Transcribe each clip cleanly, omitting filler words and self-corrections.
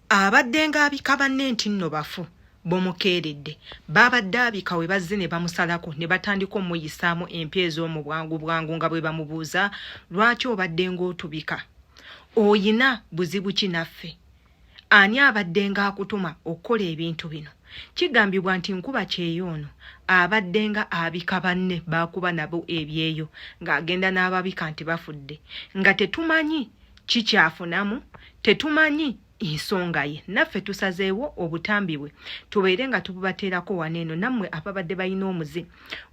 Abadde ng'abika banne nti nno bafu bumukeeredde. Baabadde abika we bazze ne bamusalako ne batandika omuyisaamu empya ez'omu bwangu bwangu nga bwe bamubuuza lwaki obadde ng'otubika? Oyina buzibu ki naffe? Ani abadde ng'akutuma okukola ebintu bino? Kigambibwa nti nkuba kyeyo ono abadde nga abika banne baakuba nabo ebyeyo ng'agenda n'ababika nti bafudde nga tetumanyi kikyafunamu tetumanyi nsonga ye naffe tusazeewo obutambi bwe tubeere nga tububateerako wano eno nammwe ababadde balina omuze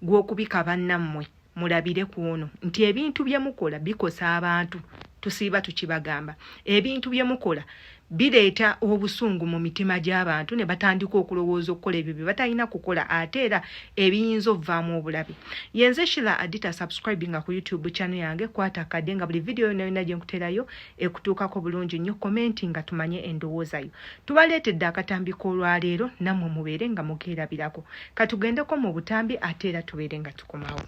gw'okubika bannammwe mulabire ku ono nti ebintu bye mukola bikosa abantu tusiiba tukibagamba ebintu bye mukola bireeta obusungu mu mitima gy'abantu ne batandika okulowooza okukola ebyo bye batalina kukola ate era ebiyinza ovaamu obulabe. Yenze Shila Adita, subscribinga ku YouTube channel yange, kwata akadde nga buli vidiyo yonna yonna gye nkuteerayo ekutuukako bulungi nnyo. Komenti nga tumanye endowooza yo. Tubaleetedde akatambi k'olwaleero nammwe mubeere nga mukeerabirako. Katugendeko mu butambi ate era tubeere nga tukomawo.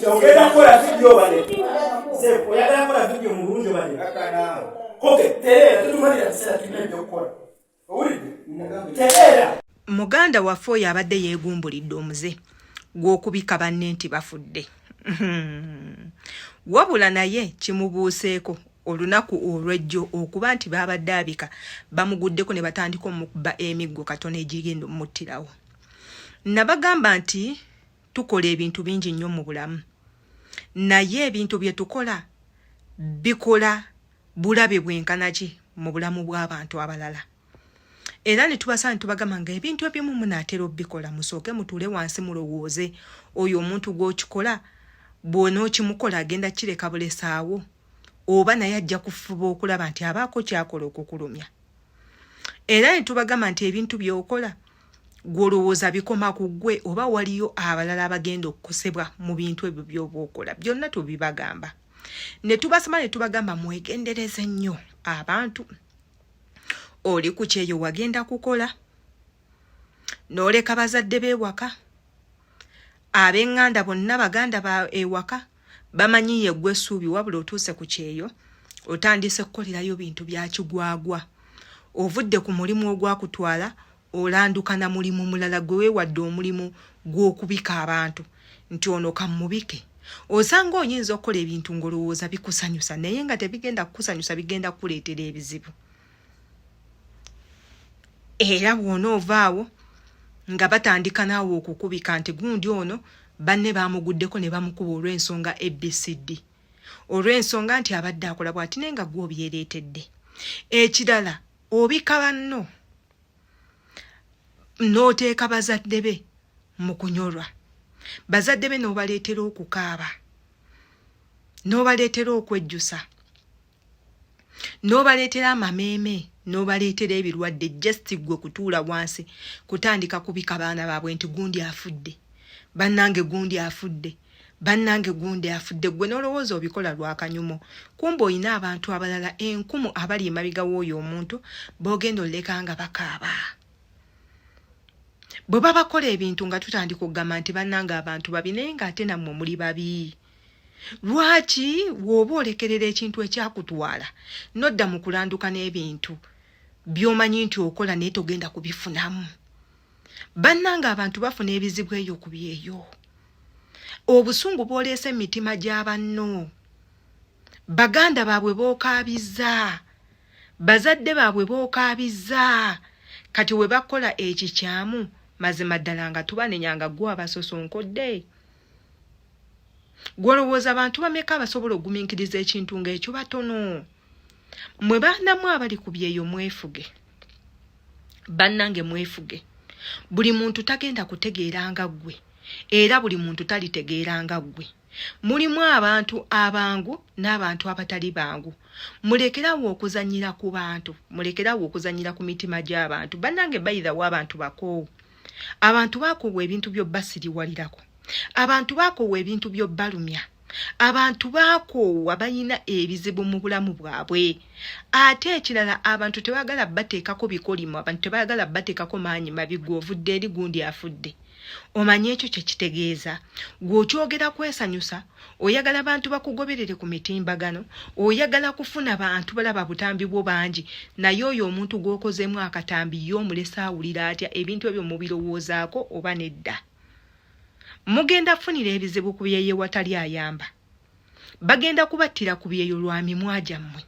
Ogenda kukola vidiyo bane oyagala kukola vidiyo mu bulungi bane koke tereera tetumalira kiseera tulina ebyokukola owulidde tereera. Muganda waffe oyo abadde yeegumbulidde omuze gw'okubika banne nti bafudde, wabula naye kimubuuseeko olunaku olw'ejjo okuba nti baabadde abika bamuguddeko ne batandika omukuba emiggo katono egigenda omuttirawo. Nabagamba nti tukola ebintu bingi nnyo mu bulamu, naye ebintu bye tukola bikola bulabe bwenkana ki mu bulamu bw'abantu abalala. Era ne tubasaba ne tubagamba nga ebintu ebimu munaatera obikola musooke mutuule wansi mulowooze oyo omuntu gw'okikola bw'onookimukola agenda kireka bulesaawo oba naye ajja kufuba okulaba nti abaako kyakola okukulumya. Era ne tubagamba nti ebintu by'okola gw'olowooza bikoma ku ggwe oba waliyo abalala abagenda okukosebwa mu bintu ebyo by'oba okola, byonna tubibagamba. Ne tubasaba ne tubagamba mwegendereze nnyo abantu. Oli ku kyeyo wagenda kukola n'oleka bazadde b'ewaka, ab'eŋŋanda bonna baganda ba ewaka bamanyi yeggwe essuubi, wabula otuuse ku kyeyo otandise kukolerayo bintu bya kigwagwa. Ovudde ku mulimu ogwakutwala olanduka na mulimu mulala gwe weewadde omulimu gw'okubika abantu nti ono kammubike. Osanga oyinza okukola ebintu ng'olowooza bikusanyusa naye nga tebigenda kukusanyusa, bigenda kukuleetera ebizibu. Era bw'onoovaawo nga batandika naawe okukubika nti gundi ono banne baamuguddeko ne bamukuba olw'ensonga ABCD, olw'ensonga nti abadde akola bw'ati naye nga ggwe obyereetedde. Ekirala obika banno n'oteeka bazadde be mu kunyolwa, bazadde be n'obaleetera okukaaba, n'obaleetera okwejjusa, n'obaleetera amameeme, n'obaleetera ebirwadde, just ggwe kutuula wansi kutandika kubika baana baabwe nti gundi afudde, bannange gundi afudde, bannange gundi afudde. Ggwe n'olowooza obikola lwakanyumo, kumbe olina abantu abalala enkumu abali emabega w'oyo omuntu b'ogenda oleka nga bakaaba. Bwe babakola ebintu nga tutandika okugamba nti bannange abantu babi, naye ng'ate nammwe muli babi. Lwaki w'oba olekerera ekintu ekyakutwala n'odda mu kulanduka n'ebintu by'omanyi nti okola naye togenda kubifunamu? Bannange abantu bafuna ebizibu eyo ku byeyo. Obusungu bw'oleese mu mitima gya banno, baganda baabwe b'okaabizza, bazadde baabwe b'okaabizza, kati we bakola ekikyamu mazima ddala nga tubanenya nga ggwe abasosonkodde. Gw'olowooza bantu bameka abasobola okugumiikiriza ekintu ng'ekyo? Batono. Mwe baanamu abali ku byeyo mwefuge, bannange mwefuge. Buli muntu tagenda kutegeera nga ggwe, era buli muntu talitegeera nga ggwe. Mulimu abantu abangu n'abantu abatali bangu. Mulekerawo okuzanyira ku bantu, mulekerawo okuzanyira ku mitima gy'abantu. Bannange, bayirawo, abantu bakoowu, abantu bakoowa ebintu by'obbasiriwalirako, abantu bakoowa ebintu by'obbalumya, abantu bakoowa, balina ebizibu mu bulamu bwabwe. Ate ekirala, abantu tebagala bateekako bikolimo, abantu tebagala bateekako maanyi mabi. Gwe ovudde eri gundi afudde, omanyi ekyo kyekitegeeza? Gwe okyogera kwesanyusa, oyagala bantu bakugoberere ku mitimbagano, oyagala kufuna bantu balaba butambi bwo bangi, naye oyo omuntu gw'okozeemu akatambi ye omulesa awulira atya? Ebintu ebyo mubirowoozaako oba nedda? Mugenda funira ebizibu ku byeyo watali ayamba, bagenda kubattira ku byeyo lwa mimwa gyammwe.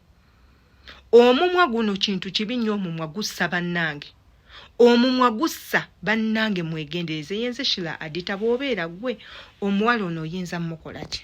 Omumwa guno kintu kibi nnyo, omumwa gussa bannange, omumwa gussa bannange, mwegendereze. Yenze Shila Adita. Bw'obeera gwe omuwala ono, oyinza mukola ki?